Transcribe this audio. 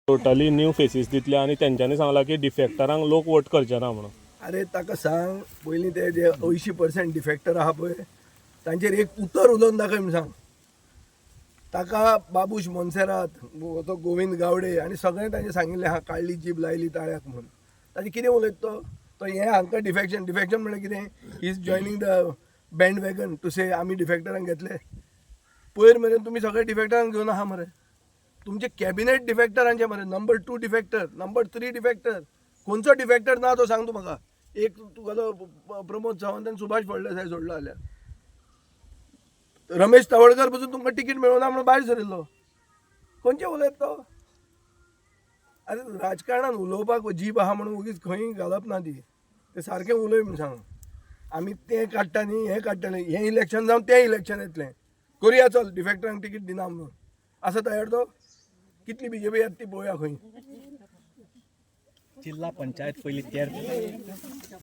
Totally new faces दितले आनी तेंच्यांनी सांगलां की डिफेक्टरांक लोक वोट करचे ना म्हणून. अरे, ताका सांग, पयलीं ते जे 80% डिफेक्टर आहा पळय, तांचेर एक उतर उलोवन दाखय म्हूण सांग ताका. बाबूश मोन्सेरात, तो गोविंद गावडे आनी सगळें तांचे सांगिल्लें आहा, काडली जीब लायली ताळ्याक म्हूण. ताजें कितें उलयता तो? तो हें हांकां डिफेक्शन, डिफेक्शन म्हणल्यार कितें? He is joining the bandwagon to say आमी डिफेक्टरांक घेतले. पयर मेरेन तुमी सगळे डिफेक्टरांक घेवन आहा मरे. तुमचे कॅबिनेट डिफेक्टरांचे मरे. Number 2 defector, number 3 defector. खंयचो डिफेक्टर ना तो सांग तूं म्हाका. एक तुगेलो प्रमोद सावंत आनी सुभाष फळदेसाय सोडलो जाल्यार. रमेश तवडकर पसून तुमकां तिकीट मेळना म्हणून भायर सरिल्लो. खंयचें उलयता तो? अरे, राजकारणान उलोवपाक जीब आहा म्हणून वगीच खंय घालप ना ती. ते सारकें उलय म्हूण सांग. आमी तें काडटा न्ही, हें काडटा न्ही, हें इलेक्शन जावन तें इलेक्शन येतलें, करुया चल, डिफेक्टरांक तिकीट दिना म्हणून आसा तयार तो. कितली बीजेपी येता ती पळोवया खंय. जिल्हा पंचायत पयली 13.